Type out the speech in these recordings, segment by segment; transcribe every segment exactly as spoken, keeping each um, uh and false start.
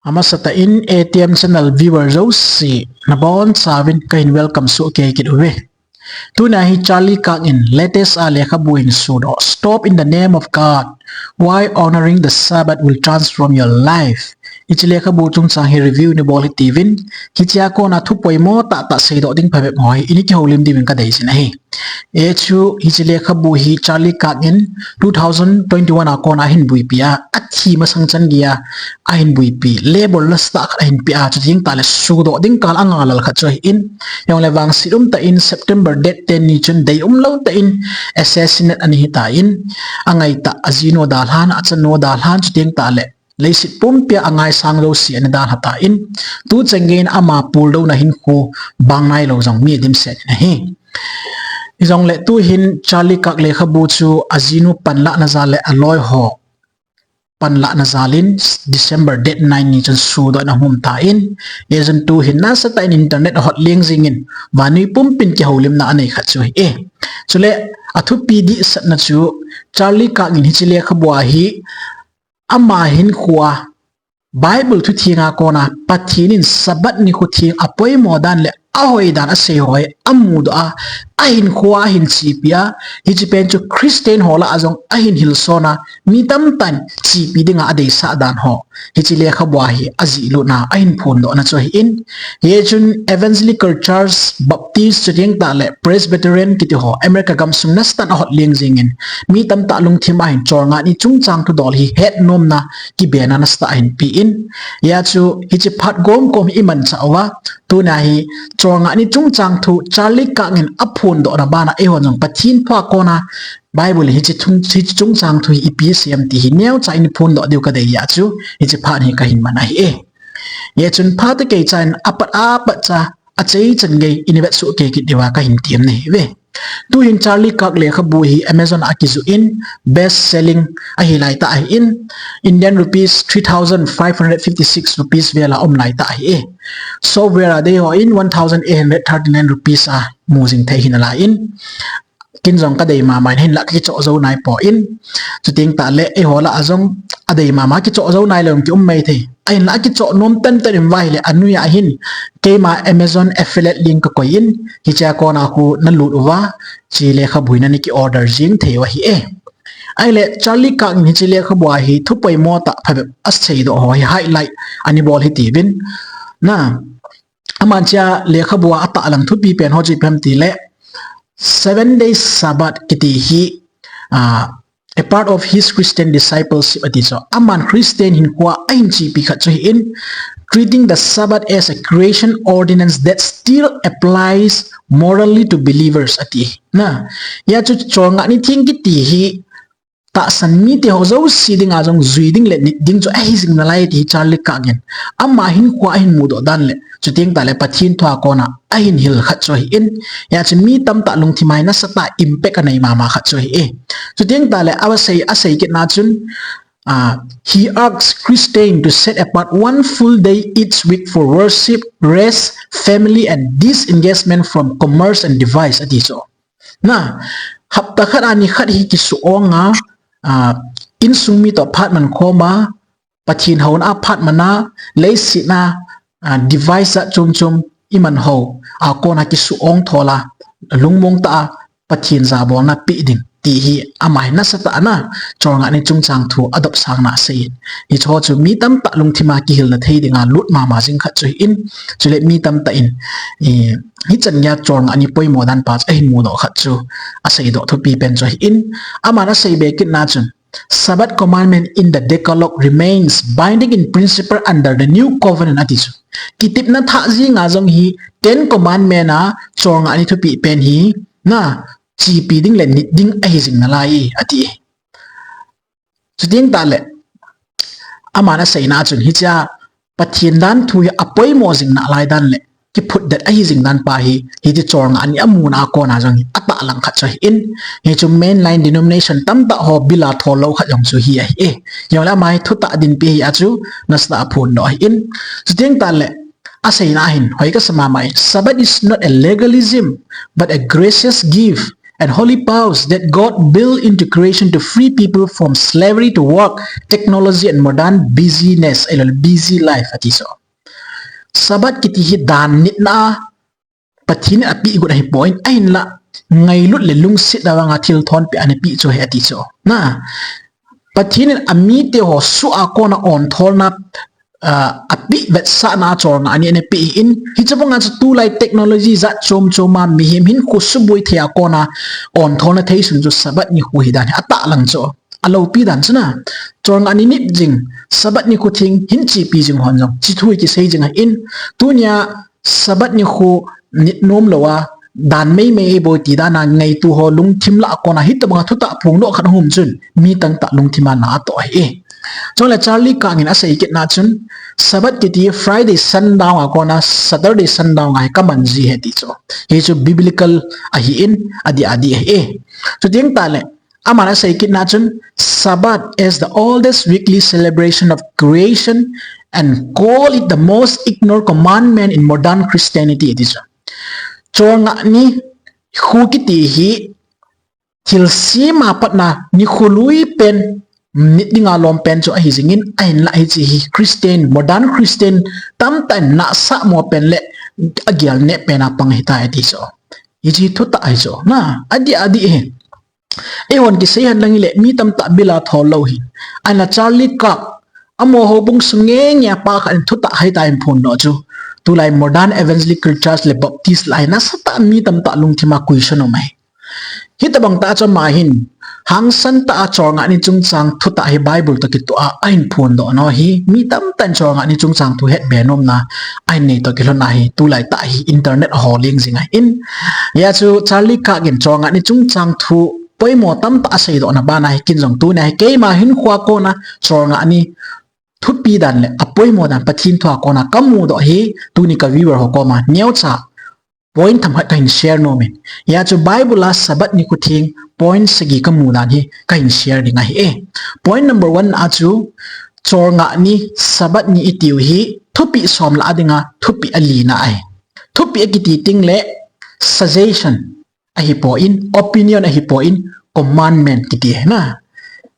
Amasatah in A T M channel viewer jouse, nabonchauvin kahin welcome soh kei kit uve. Tuna hi Charlie Kirk in latest a lekhabu hin sudoh, Stop in the Name of God, Why Honoring the Sabbath Will Transform Your Life. Hiche lekhabu chungchang hi review neibol hitiuvin, hichea kona thu poimo tahtah seidoh ding phabep ho hi, ini kihoulim diuvin kadeijin ahi. Hichu, hiche lekhabu hi Charlie Kirk in two thousand twenty-one a kona ahin buipi a, athi masang chan geiya ahin buipi, label nasatah khat ahin pea, chuteng tahle sudoh ding kal anga lal khat chu ahin, hijongle vangset umtah in September date ten ni chun deium lou tah in assassinate ana hitan, angaitah ajinu dalhan, achanu dalhan, chuteng tahle leiset pumpia angaisang jouse ana dalha tan, tuchan geiyin ama puldouna hinkho bang nailou jong mi adimset in ahi. Hijongle tuhin Charlie Kirk lekhabu chu ajinu panlahna jal le aloi ho panlahna jal in December date nine ni chun sudoh in ahung um tan, hichun tuhin nasatah in internet ahot leng jengin, vannoi pumpin kihoulimna anei khat chu ahi. Chule athupi dehsetna chu Charlie Kirk in hiche lekhabu a hi ama hinkhoa Bible thuthenga kona Pathen in Sabbath nikho theng apoimo dan le ahoi dan asei ho hi amudoh a, ahinkhoa ahin chepi a, hiche pen chu Christian ho lah a jong ahin hilson a, mi tamtah in chepi dinga adeisah dan ho hiche lekhabu a hi ajihlutna ahin phondohna chu ahin, hichun Evangelical Church, Baptist, chuteng tahle Presbyterian kiti ho America gamsung nasatah in ahot leng jengin, mi tamtah lungthim a hin Cholngah ni chungchang thudol hi hetnomna kibena nasatah ahin pen, hia chu hiche phat gomkom hi imanchah uva, tuna hi Cholngah ni chungchang thu Charlie Kirk in aphondohna bana eihon jong Pathen thua kona Bible hiche chung, hiche chungchang thu hi ipi asei em ti hi neocha in phondoh diu kadei jeh a chu hiche phat hi kahin man ahi e. Hichun phat keicha in apat apat cha achaichan gei in vetsoh kei kit diuva kahin temna ahiuve. Tuhin Charlie Kirk lekhabu hi Amazon a akijoh in best selling ahi laitah ahin, Indian rupees three thousand five hundred fifty-six rupees vel a um laitah ahi e. Software a dei hon one thousand eight hundred thirty-nine rupees a mu jing thei ahi nalaiyin, ken jong kadei mama in, ahinlah kakichoh jou naipoi. Chuteng tahle eiho lah a jong adei mama, kichoh jou nailou kium maithei. Ahinlah akichoh nom tantan in uva ahile anoi a hin keima Amazon affiliate link kakoi in, hichea kona khu nalut uva hiche lekhabu hi nana kiorder jeng thei u ahi e. Ahile Charlie Kirk in hiche lekhabu a hi thu poimo tah phabep aseidoh ho hi highlight ana bol hitiuvin, na, aman hichea lekhabu a atahlang thupi pen ho chu ipi ham tile, Seven Day Sabbath kiti hi, a part of his Christian discipleship ati chu, aman Christian hinkhoa ahin chepi khat chu ahin, treating the Sabbath as a creation ordinance that still applies morally to believers ati, na. Hia chu Cholngah ni theng kiti hi tahsan mite ho jouse dinga jong jui ding le nit ding chu ahi jing nalai ti hi Charlie Kirk in ama hinkhoa ahin mudoh dan le chuteng tahle Pathen thua kona ahin hil khat chu ahin, hia chu mi tamtah lungthim a hi nasatah impact anei mama khat chu ahi e. Chuteng tahle asei, asei kitna chun, he urges Christian to set apart one full day each week for worship, rest, family and disengagement from commerce and device ati chu, na, hapta khat a nikhat hi kisuh-ong a, insung mi toh phat man khom a, Pathen houna a phat man a, leiset a device jat chom chom iman ho a kona kisuh-ong thol a, lungmong tah a Pathen jabolna pe ding ti hi ama hi nasatah a, na, Cholngah ni chungchang thu adopsangna asei in, hicheho chu mi tamtah lungthim a kihilna thei dinga lut mama jing khat chu ahin, chule mi tamtah in hichan geiya Cholngah ni poimo dan pa chu ahin mudoh khat chu aseidoh thupi pen chu ahin, aman asei be kitna chun, Sabbath commandment in the Decalogue remains binding in principle under the new covenant ati chu, kitepna thah jenga jong hi Ten Commandment a Cholngah ni thupi pen hi, na, chepi ding le nit ding ahi jing nalai ati. Chuteng tahle aman aseina chun hichea Pathen danthu hi apoimo jing nalai dan le kiphutdet ahi jing dan pa hi, hiche Cholngah ni amuna a kona jong hi atahlang khat chu ahin, hichu mainline denomination tamtah ho bila thol lou khat jong chu hi ahi e. Hijongle ama hi thutah dinpi ahia chu nasatah a aphondoh ahin, chuteng tahle aseina hin hoi kasa mama in, Sabbath is not a legalism but a gracious gift and holy vows that God built into creation to free people from slavery to work, technology and modern busyness, ahilouleh busy life ati chu. Sabbath kiti hi dan nitna Pathen in apeh got ahipoi, ahinlah ngailut le lungset a vanga thil thonpeh a anapeh chu ahi ati chu. Na, Pathen in amite ho soh a kona ontholna, ah, apeh vetsahna a cholngah ni anapeh in, hiche banga chu tulai technology jat chom chom a mihem hinkho suboi thei a kona ontholna theisun chu Sabbath nikho hi dan hi atahlang chu. Alopi dan chu na, cholngah ni nit jing, Sabbath nikho theng hin chepi jing hon jong, hiche thu hi kisei jing ahin, tunia Sabbath nikho nit nom lou a, dan meimei eibol ti dan a ngaito ho lungthim lah a kona hitobang a thutah phongdoh khat ahung um chun, mi tamtah lungthim a na atoh ahi. Chule Charlie Kirk in asei kitna chun, Sabbath kiti Friday sundown a kona Saturday sundown a hi kaman ji ahi ati chu. Hichu biblical ahin, adih adih ahi. Chuteng tahle, aman asei kitna chun, Sabbath is the oldest weekly celebration of creation and call it the most ignored commandment in modern Christianity ati chu. Cholngah nikho kiti hi thilsem a patna nikho lui pen, nit dinga lom pen chu ahi jingin, ahinlah hiche hi Christian, modern Christian tamtah in nahsah mo pen le agel neh pen a pang ahitai ati chu. Hiche thutah ahi chu. Na, adih adih ahi. Eihon kisei hen lang hile, mi tamtah bil a thol lou ahi. Ahinla Charlie Kirk, amaho bung sung ngenge a pa khat in thutah ahitai in phondoh chu. Tulai modern evangelical church le Baptist lah a hi nasatah in mi tamtah lungthim a question um ahi. Hitobang tah chu ama hin, hangsan tah a cholngah ni chungchang thutah hi Bible toh kitoh a ahin phondoh nau hi, mi tamtah in cholngah ni chungchang thu hetbe nomna ahin nei toh kilhon a hi, tulai tah hi internet a ho leng jing ahin. Hijeh chun Charlie Kirk in cholngah ni chungchang thu poimo tamtah aseidoh na bana hi, ken jong tunia hi keima hinkho a kona cholngah ni thupi dan le apoimo dan Pathen thu a kona kamudoh hi, tuni ka viewer ho koma neocha point themkhat kahin share nom in. Hijeh chun Bible a Sabbath nikho theng point sagi kamu dan hi kahin share ding ahi e. Point number one a chu, cholngah ni, Sabbath ni itiu hi thupeh som lah a dinga thupeh alina ahi. Thupeh akiti teng le suggestion ahipon, opinion ahipon, commandment kiti ahi na.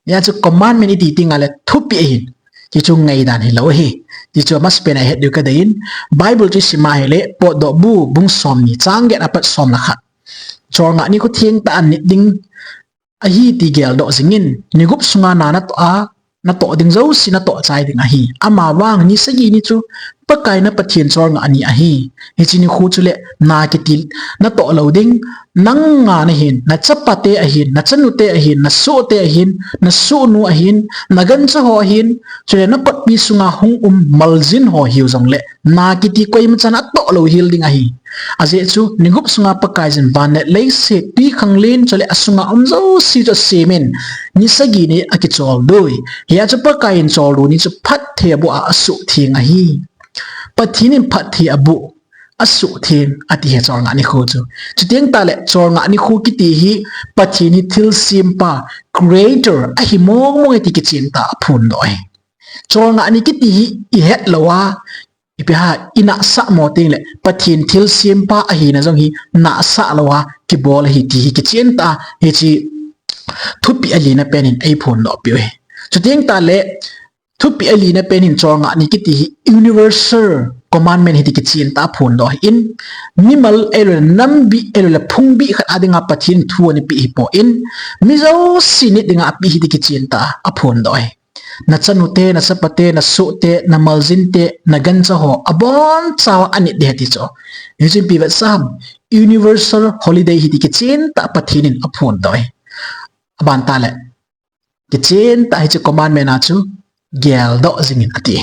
Hijeh chun commandment iti teng le thupeh ahin. Hichu ngaidan hilou ahi. Hichu amasapen a ihet diu kadei in, Bible chu isim a hile, Potdohbu bung somni, chang get apat som le khat. Cholngah nikho thengtah a nit ding ahi ti geldoh jingin, nigup sunga na natoh a, natoh ding jouse natoh chai ding ahi. Amavang ni sagi ni chu Pakai na Pathen cholngah ni ahi. Hiche nikho chule na kiti natoh lou ding, nanga nahin, nachapate ahin, nachanute ahin, nasohte ahin, nasohnu ahin, nagancha ho ahin, chule nakotpi sunga hung um maljin ho hiu jongle, na kiti koima chan atoh lou hel ding ahi. Ajeh chu, nigup sunga Pakaiyin van le leiset, twikhanglen chule asunga um jouse chu asemin, ni sagi ni akicholdo e. Hijeh chun Pakaiyin choldo ni chu phatthei aboh a asuhtheng ahi. Pathen in phatthei aboh, asuhtheng ati ahi cholngah nikho chu. Chuteng tahle cholngah nikho kiti hi Pathen hi thilsempa, creator ahi mong mong e ti kichen tah a aphondoh ahi. Cholngah ni kiti hi ihet lou a, ipi ham, inahsah mo teng le Pathen thilsempa ahina jong hi nahsah lou a kibol ahi ti hi kichen tah a hiche thupeh alina pen in eiphondoh peh u ahi. Chuteng tahle thupeh alina pen in cholngah ni kiti hi universal commandment ahi ti kichen tah a aphondoh ahin, mimal ahilouleh nambih ahilouleh phungbih khat a dinga Pathen in thu anapeh ahipon, mi jouse nit dinga apeh ahi ti kichen tah a aphondoh ahi. Nachanute, nachapate, nasohte, namaljinte, nagancha ho abonchauva anit ding ahi ti chu. Hichun ipi vetsah ham, universal holiday ahi ti kichen tah a Pathen in aphondoh ahi. Aban tahle, kichen tah a hiche commandment a chu geldoh jingin ati.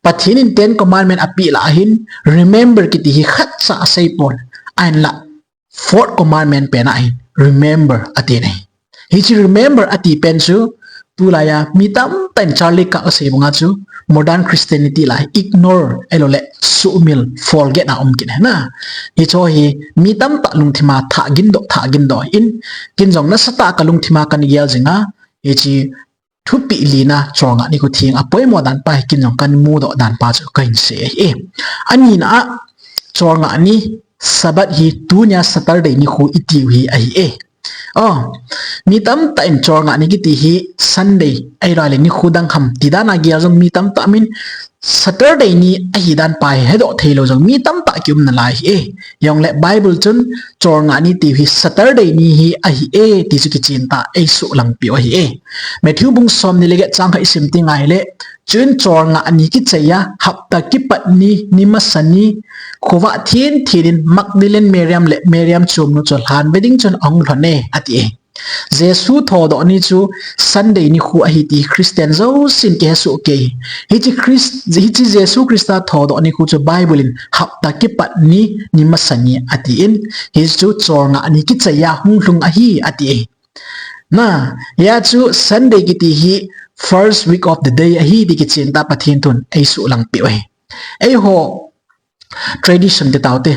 Pathen in ten commandment apeh lah ahin, remember kiti hi khatcha aseipon, ahinlah fourth commandment pen a ahin, remember ati ahi. Hiche remember ati pen chu tulai a mi tamtah in Charlie Kirk asei banga chu modern Christianity lah a ignore ahilouleh suhmil, forget a um kit ahi na. Hiche hi mi tamtah lungthim a thah gindoh, thah gindoh ahin, ken jong nasatah a kalungthim a kana gel jinga, hiche thupeh lina cholngah nikho theng apoimo dan pa hi ken jong kana mudoh dan pa chu kahin sei ahi e. Anina a, cholngah ni Sabbath hi tunia Saturday nikho itiu hi ahi e. Oh, mi tamtah in Cholngah ni kiti hi Sunday, ahilou le nikho dang ham ti dan a gel jong mi tamtah min Saturday ni ahi dan pa hi hedoh theilou jong mi tamtah kium nalai ahi e. Hijongle Bible chun Cholngah ni ti hi Saturday ni hi ahi e ti chu kichen tah a eisuh langpeh u ahi e. Matthew bung somni le get chang khat isim teng ahile, chuin Cholngah ni kichai a, hapta kipat ni, ni masa ni, khovah thenthen in Magdalene Mariam le Mariam chomnu chu lhan ve ding chun ahung lhon e, ati e. Jesu thodoh ni chu Sunday nikho ahi ti Christian jousen kihesoh kei. Hiche Christ, hiche Jesu Christa thodoh nikho chu Bible in hapta kipat ni, ni masa ni atin, hichu Cholngah ni kichai a hung lhung ahi, ati e. Na, hia chu Sunday kiti hi first week of the day ahi ti kichen tah a Pathen thun eisuh langpeh u ahi. Eiho tradition kiti u te.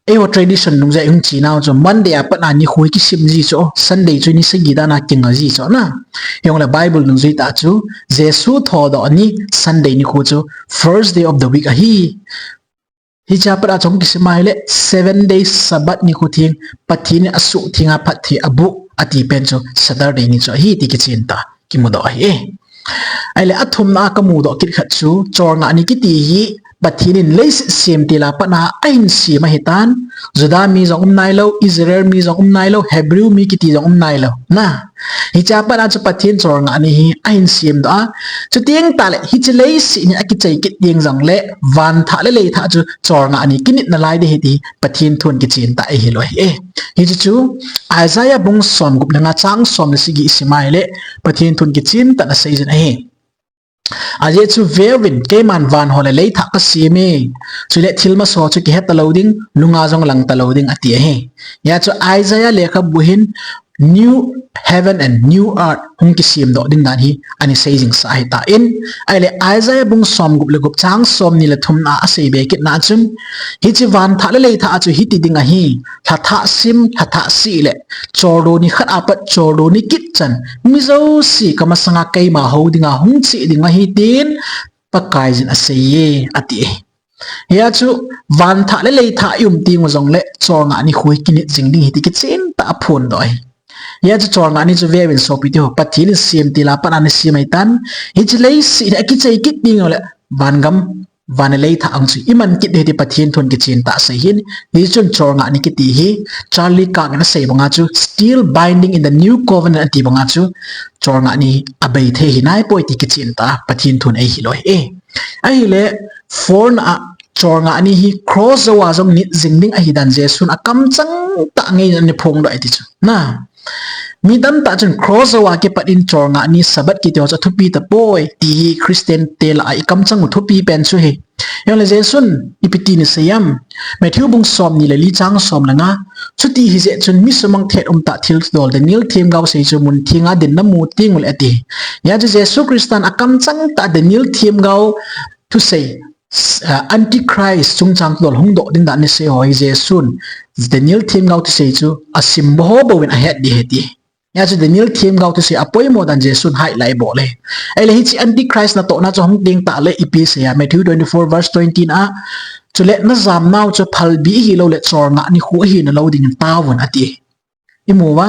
Eiho tradition nung jeh a ihung chenau chu Monday a pat a nikho hi kisim ji chu, Sunday chu ni sagi dan a kinga ji chu na. Hijongle Bible nung jui tah chu Jesu thodoh ni Sunday nikho chu first day of the week ahi. Hiche a pat a chu hung kisim ahile, seven days Sabbath nikho theng, Pathen in asuhtheng a phatthei aboh ati pen chu Saturday ni chu ahi ti kichen tah a kimudoh ahi e. Ahile athumna a kamudoh kit khat chu, Cholngah ni kiti hi Pathen in leiset semtil a pat a ahin sem ahitan, Juda mi jong um nailou, Israel mi jong um nailou, Hebrew mi kiti jong um nailou. Na, hiche a pat a chu Pathen Cholngah ni hi ahin semdoh a. Chuteng tahle, hiche leiset hi akichai kit teng jongle, van thah le lei thah chu Cholngah ni kinit nalai ding ahi ti Pathen thun kichen tah a eihil u ahi e. Hiche chu Isaiah bung somgup le nga chang som le sagi isim ahile, Pathen thun kichen tah in asei jin ahi. Ajeh chu veuvin, keiman van ho le lei thah kasem e. Chule thil masa ho chu kihe talou ding, lung a jong lang talou ding ati ahi. Hia chu Isaiah lekhabu hin new heaven and new earth hung kisemdoh ding dan hi ana sei jing sa ahitan. Ahile Isaiah bung somgup le gup chang somni le thumna a asei be kitna chun, hiche van thah le lei thah a chu hiti ding ahi. Lha thah sim, lha thah sih le, choldo ni khat a pat choldo ni kit chan, mi jouse kamasanga keima hou dinga hung che ding ahi tin Pakaiyin asei e, ati e. Hia chu van thah le lei thah i um teng u jongle Cholngah nikho hi kinit jing ding ahi ti kichen tah a aphondoh ahi. Hia chu Cholngah ni chu veuvin sopi teho, Pathen in semtil a pat a ana sem ahitan, hiche leiset hi akichai kit teng jongle vangam, van le lei thah ang chu iman kit ding ahi ti Pathen thun kichen tah a asei ahin, hichun Cholngah ni kiti hi Charlie Kirk in asei banga chu still binding in the new covenant ati banga chu Cholngah ni abei thei ahi naipoi ti kichen tah a Pathen thun eihil u ahi e. Ahile, fourth na a Cholngah ni hi cross jou a jong nit jing ding ahi dan Jesun akamchang tah a ngaiyin ana phongdoh e ti chu. Na, mi tamtah chun cross jou a kipat in Cholngah ni Sabbath kiti ho chu athupi tapoi ti hi Christian te lah a ikamchang u thupi pen chu ahi. Hijongle Jesun ipi tin asei em? Matthew bung somni le li chang som le nga. Chuti ahijeh chun mi sumang thet umtah thildol Daniel themgao sei chu mun theng a dinna mu teng uleh ati. Hia chu Jesu Christan akamchang tah a Daniel themgao thusei, ah, Antichrist chungchang thudol hungdoh ding dan ana sei ho hi Jesun Daniel themgao thusei chu asim bou bou in ahet ding ahi ti. Hia chu Daniel themgao thusei apoimo dan Jesun highlight abol e. Ahile hiche Antichrist natohna chu hung teng tahle ipi asei a, Matthew twenty-four verse twenty na a, chule najamnau chu phalbi ahilou le Cholngah nikho ahi nalou dingin taovun ati. Imu uva,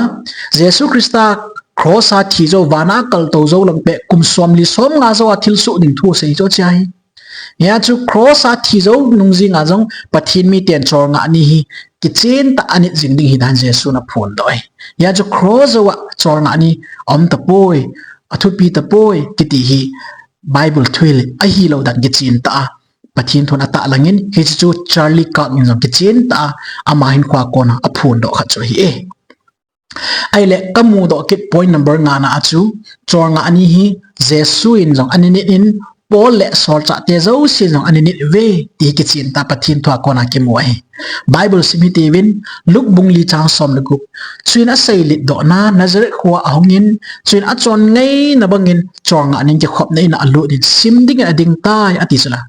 Jesu Christa cross a thi jou, van a kaltou jou lang peh, kum somli somnga jou a thilsoh ding thu asei chu ahi. Hia chu cross a thi jou nung jing a jong Pathen miten Cholngah ni hi kichen tah a anit jing ding ahi dan Jesun aphondoh e. Hia chu cross jou a Cholngah ni aum tapoi, athupi tapoi kiti hi Bible thuhil ahilou dan kichen tah a Pathen thun atahlang in, hiche chu Charlie Kirk in jong kichen tah a ama hinkho a kona aphondoh khat chu ahi e. Ahile kamudoh kit point number nga na a chu, Cholngah ni hi Jesu in jong ana nit in, Paul le solchah te jousen jong ana nit uve ti kichen tah a Pathen thu a kona kimu ahi. Bible sim hitiuvin, Luke bung li chang som le gup. Chuin asei litdoh na, Nazareth khoa ahungin, chuin achon ngaina bangin Cholngah nin kikhopna in a alut in, sim dingin ading tai ati chula.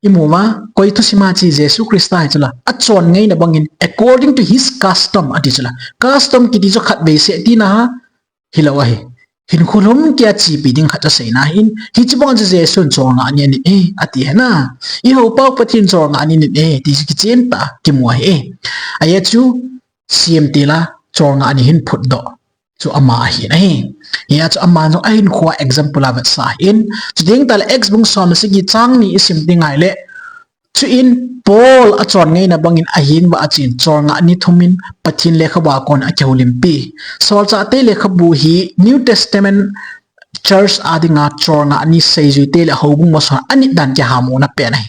Imu uva, koi thusim a chu Jesu Christa hi chula, achon ngaina bangin, according to his custom ati chula. Custom kiti chu khatvei seh tina hilou ahi. Hinkho lhum kei a chepi ding khat aseina ahin, hiche bang chu Jesun Cholngah ni anit e ati ahi na. Ihou pau Pathen Cholngah ni anit e ti chu kichen tah a kimu ahi e. Ajeh chu, semtil a cholngah ni hin phutdoh chu ama ahin ahi. Hia chu ama jong ahinkhoa example a vetsah ahin. Chuteng tale Acts bung som le sagi chang ni isim ding ahile, chuin Paul achon ngaina bangin ahin vah achen cholngah ni thumin Pathen lekhabu a kon akihoulimpi. Solchahte lekhabu hi New Testament church a dinga cholngah ni seijuite le houbung mason anit dan kihamona pen ahi.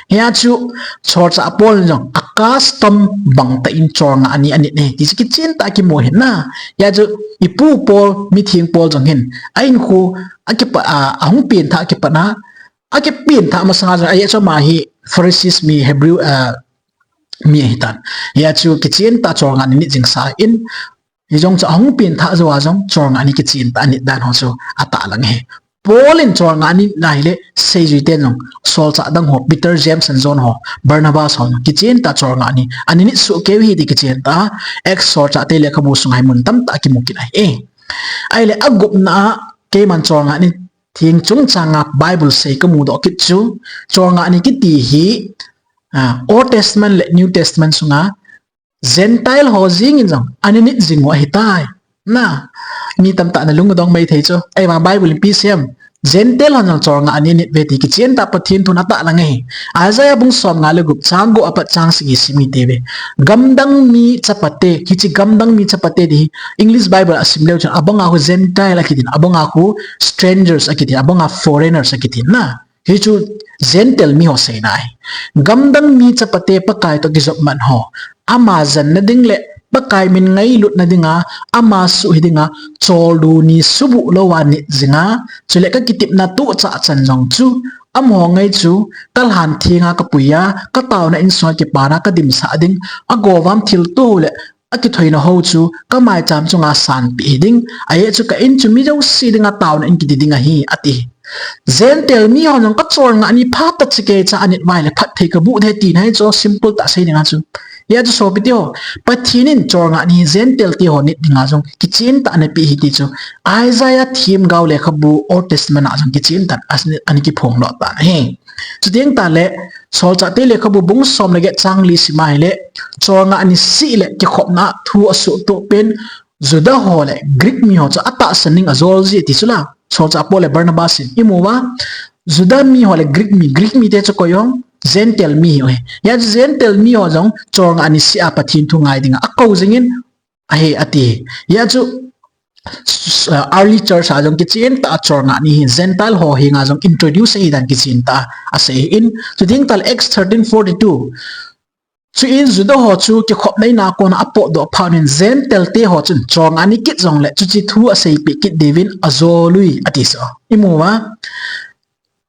Hia chu solchah Paul in jong a custom bang tah in cholngah ni anit ahi ti chu kichen tah a kimu ahi na. Hia chu ipu Paul, mitheng Paul jong hin a inkho akipa, a, ahung pengthah akipat na, akipengthah masanga jong, ahia chu ama hi Pharisees mi, Hebrew, a, mi ahitan. Hia chu kichen tah cholngah ni nit jingsa in, hijong chu ahung pengthah jou a jong cholngah ni kichen tah anit dan ho chu atahlang ahi. Paul in cholngah ni nit ahile, seijuiten jong solchah dang ho, Peter, James and John ho, Barnabas ho, kichen tah cholngah ni ani nit soh kei uve ti kichen tah, Acts solchahte lekhabu sunga hi mun tamtah kimu kit ahi. Ahile agupna a keiman cholngah ni theng chungchanga Bible sei kamudoh kit chu, cholngah ni kiti hi, a, Old Testament le New Testament sunga Gentile ho jeng in jong ani nit jing u ahitai. Na, mi tamtah na lung dong mai thei chu. Ahivang Bible in ipi asei em? Gentile hon jong cholngah ni anit uve ti kichen tah Pathen thun atahlang ahi. Isaiah bung som nga le gup chang gup apat chang sagi sim hite uve. Gamdang mi chapate, hiche gamdang mi chapate ti hi English Bible a sim leu chun abanga khu Gentile akitin, abanga khu strangers akitin, abanga foreigners akitin na. Hichu Gentile mi ho seina ahi. Gamdang mi chapate Pakai toh kijopman ho, ama janna ding le Pakai min ngailutna dinga ama suh hi dinga choldo ni subuh louva nit jinga, chule kakitepna toh chah chan jong chu, amaho ngai chu kalhan thenga kapuiya, kataona insunga kipana kadimsah ding, agovam thilto le akithoina ho chu kamaicham chunga sanpeh hi ding, ahia chu ka in chu mi jouse dinga taona in kiti ding ahi, ati. Gentile mi hon jong kacholngah ni phat tah chekei cha anit uva ahile phatthei kaboh ding ahi tina hi chu simple tah sei dinga chu. Hia chu sopite ho, Pathen in cholngah ni Gentile te ho nit dinga jong kichen tah anapeh ahi ti chu Isaiah themgao lekhabu Old Testament a jong kichen tah in ana kiphongdoh tan ahi. Chuteng tale, Solchahte lekhabu bung som le get chang li sim ahile, cholngah ni seh le kikhopna thu asohtoh pen, Juda ho le Greek mi ho chu atahsan ding ajol ji ti chu la, Solchah Paul le Barnabas in imu uva, Juda mi ho le Greek mi, Greek mite chu koi ham, Gentile mi hi ahi. Hia chu Gentile mi ho jong cholngah ni seh a Pathen thu ngai dinga akou jingin, ahi ati. Hia chu, s-, early church a jong kichen tah a cholngah ni hi Gentile ho henga jong introduce ahi dan kichen tah a asei in, chuteng tale Acts thirteen forty-two. Chuin Juda ho chu kikhopna ina kona apotdoh phat un Gentile te ho chun cholngah ni kit jongle chuche thu aseipeh kit diuvin ajol uve ati chu. Imu uva.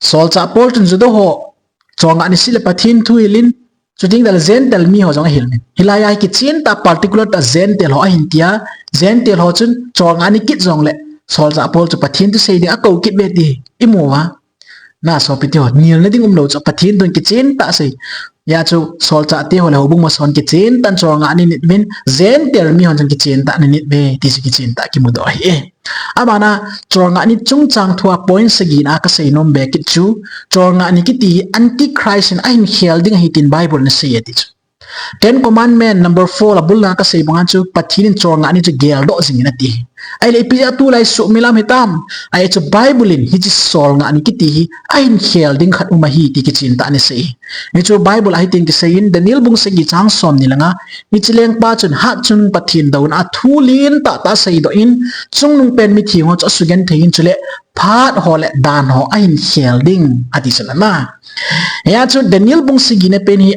Solchah Paul chun Juda ho cholngah ni seh le Pathen thu hilin, chuteng tale Gentile mi ho jong ahilin. Hilai a hi kichen tah particular tah Gentile ho ahin tia, Gentile ho chun cholngah ni kit jongle, Solchah Paul chu Pathen thu sei ding akou kit uve ti imu uva. Na sopite ho, nilna ding umlou chu Pathen thun kichen tah asei. Hia chu Solchahte ho le houbung mason kichen tah in cholngah ni nit uvin, Gentile mi hon jong kichen tah in anit uve ti chu kichen tah kimudoh ahi e. Abana, cholngah ni chungchang thua point sagina kasei nom be kit chu, cholngah ni kiti hi Antichrist in ahin khel ding ahi tin Bible in asei e ti chu. Ten Commandment number four a bul a kasei banga chu Pathen in cholngah ni chu geldoh jingin ati. Ahile ipi jeh a tulai suhmil a um hitam? Ahia chu Bible in hiche cholngah ni kiti hi ahin khel ding khat um ahi ti kichen tah in asei. Hichu Bible a hitin kisei in Daniel bung sagi chang som ni le nga, hiche lengpa chun hatchungnung Pathen douna a thu lentah tah aseidoh in, chungnung pen mitheng ho chu asugenthei in chule phat ho le dan ho ahin khel ding ati chu la na. Hia chu Daniel bung sagina pen hi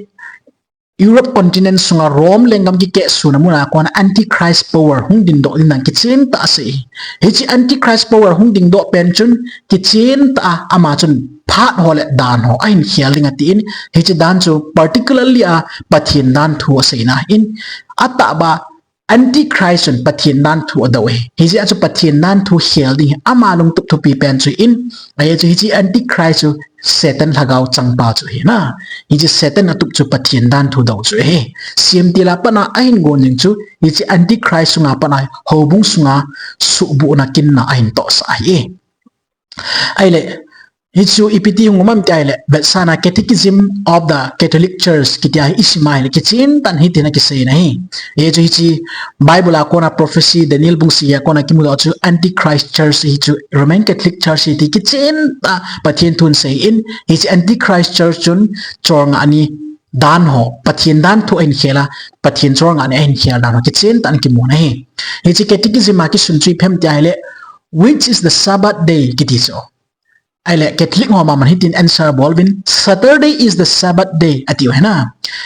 Europe continent sunga Rome lenggam kikehsuna muna kona Antichrist power hung dingdoh ding dan kichen tah asei. Hiche Antichrist power hung dingdoh pen chun kichen tah a ama chun phat ho le dan ho ahin khel ding atin, hiche dan chu particularly a Pathen dan thu aseina ahin, atahbeh a Antichrist chun Pathen dan thu adou e. Hijeh a chu Pathen dan thu khel ding hi ama lungtup thupi pen chu ahin, ahia chu hiche Antichrist chu Satan lhagao changpa chu ahi na. Hiche Satan atup chu Pathen dan thu dou chu ahi. Semtil a pat a ahin gon jing chu hiche Antichrist sunga pat a houbung sunga suhbuhna kinna ahin tohsah ahi e. Ahile, Hichu ipi ti hung um ham tia ahile, vetsahna Catechism of the Catholic Church kiti a isim a ahile, kichen tah in hitin akisei in ahi. Hichu hiche Bible a kona prophecy, Daniel bung sagi a kona kimudoh chu Antichrist Church hichu Roman Catholic Church hi ti kichen tah Pathen thun asei in, hiche Antichrist Church chun cholngah ni dan ho, Pathen dan thu ahin khel a, Pathen cholngah ni ahin khel dan ho kichen tah in kimu in ahi. Hiche Catechism a kisun chu ipi ham tia ahile, "Which is the Sabbath day?" kiti chu. Ahile, Catholic ho mama hitin answer abol uvin, "Saturday is the Sabbath day," ati u ahi na.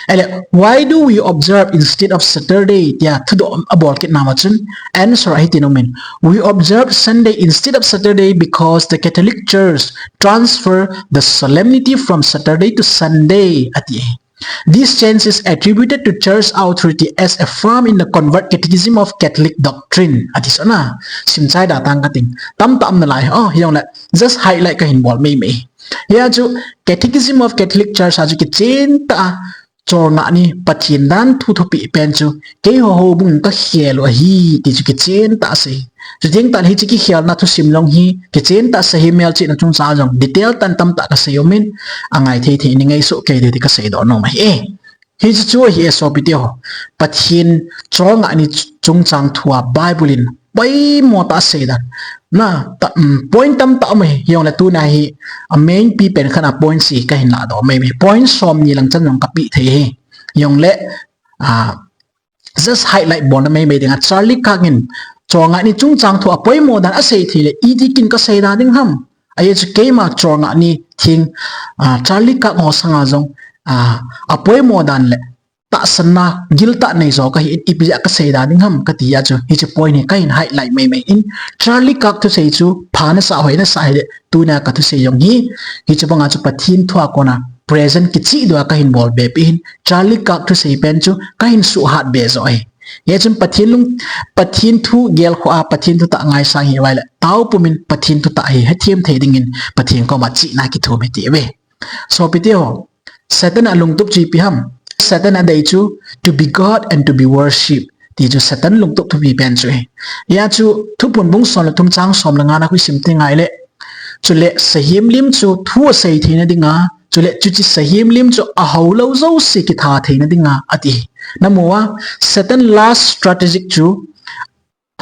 Ahile, "Why do we observe instead of Saturday?" tia thudoh abol kit nauva chun, answer a hitin aumin, "We observe Sunday instead of Saturday because the Catholic Church transfer the solemnity from Saturday to Sunday," ati. "This change is attributed to church authority as affirmed in the Concord Catechism of Catholic Doctrine," ati chu na. Simchai da tang kating. Tamtah um nalai. Oh, hijongle just highlight kahin bol maimai. Hia chu Catechism of Catholic Church a chu kichen tah a cholngah ni Pathen dan thu thupi pen chu keiho houbung in kakhel u ahi ti chu kichen tah asei. Chuteng tah le hiche kikhelna thusim jong hi kichen tah asei hi, melchihna chungchang jong detail tah in tamtah kasei umin, angai thei thei in nei ngaisuh kei diu ti kasei doh nom ahi e. Hiche chu ahi e sopite ho. Pathen cholngah ni chungchang thu a Bible in poimo tah asei dan. Na, ta, um, point tamtah um ahi, hijongle tuna hi a main pi pen khat a point sagi kahin ladoh maimai. Point somni lang chan jong kapeh thei ahi. Hijongle, ah, just highlight bolna maimai dinga, Charlie Kirk in cholngah ni chungchang thu a poimo dan asei thei le, iti kin kasei da ding ham? Ajeh chu keima cholngah ni theng, ah, Charlie Kirk ho sanga jong, ah, apoimo dan le tahsanna giltah nei jo kahi in, ipi jeh a kasei da ding ham kati a chu, hiche point hi kahin highlight maimai in, Charlie Kirk thusei chu pha nasah hoi nasah hile, tuna kathusei jong hi, hiche banga chu Pathen thu a kona present kicheh diu a kahin bol be peh in, Charlie Kirk thusei pen chu kahin suhhat be jo ahi. Hichun Pathen lung, Pathen thu gelkhoh a, Pathen thutah ngaisang hi uva ahile, tao pumin Pathen thutah hi hethem thei dingin Pathen koma chihna kithum hite uve. Sopite ho, Satan a lungtup chu ipi ham? Satan a dei chu to be God and to be worshipped ti chu Satan lungtup thupi pen chu ahi. Hia chu Thuphon bung som le thum chang som le nga na khu isim teng ahile, chule sahem lim chu thu asei theina dinga, chule chuche sahem lim chu ahou lou jouse kitha theina dinga ati. Namu a, Satan last strategy chu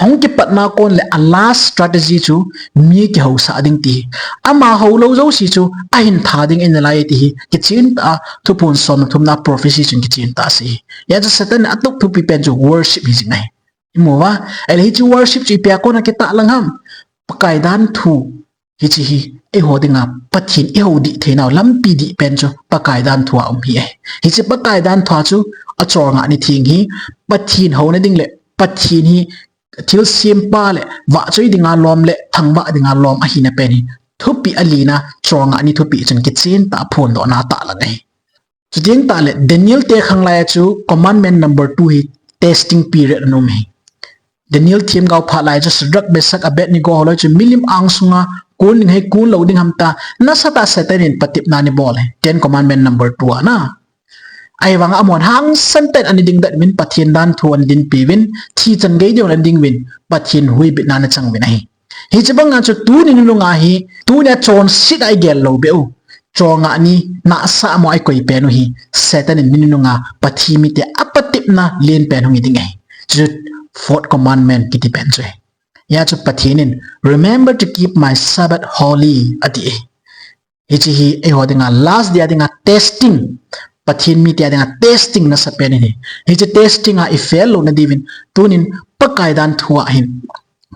hung kipatna kon le a last strategy chu mi kihousah ding ti. Ama hou lou jouse chu ahin tha ding ahi nalai ti hi kichen tah a Thuphon som le thum na prophecy chun kichen tah asei. Hia chu Satan a tup thupi pen chu worship hi jing ahi. Imu uva, ahile hiche worship chu ipi a kona kitah lang ham? Pakai dan thu. Hiche hi eiho dinga Pathen ihou dih theinau lampi dih pen chu Pakai dan thu a um hi ahi. Hiche Pakai dan thu a chu acholngah ni theng hi Pathen houna ding le Pathen hi thilsempa le vahchoi dinga lom le thangvah dinga lom ahina pen hi thupi alina cholngah ni thupi chun kichen tah a phondohna tah lang ahi. Chuteng tah le Daniel te khang lai a chu commandment number two hi testing period ana um ahi. Daniel themgao phat lai chu Shadrach, Meshach, Abednego holoi chu milim ang sunga kon ding ham kon lou ding ham tia nasatah a Satan in patepna ana bol ahi. Ten commandment number two a na. Ahivanga amahon hangsan tah in ana dingdet uvin, Pathen dan thu ana dinpi uvin, thi chan gei ding ana ding uvin, Pathen huhhingna ana chang uvin ahi. Hiche banga chu tuni nunung a hi, tunia chonset a igel lou beh u, cholngah ni nahsah mo a ikoi pen u hi, Satan in mi nunung a Pathen mite apatepna len pen hung hi ding ahi. Chu fourth commandment kiti pen chu ahi. Hia chu Pathen in, "Remember to keep my Sabbath holy," ati ahi. Hiche hi eiho dinga last dia dinga testing, Pathen mite a dinga testing nasa pen ahi. Hiche testing a i fail louna diuvin, tunin Pakai dan thu a hin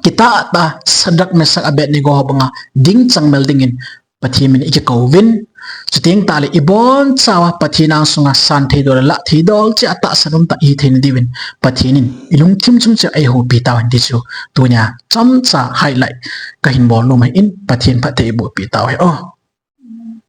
kitah tah a Shadrach, Meshach, Abednego ho banga ding changmel dingin Pathen min i kikou uvin. Chuteng tah le ibonchauva Pathen angsunga san thei dol le lah thei dol cheh a tahsan um tah ihi theina diuvin Pathen in ilungthim chung cheh a eihoupi tauhen ti chu tunia chomcha highlight kahin bol nom ahin, Pathen phatthei eiboh pi tauhen. Oh.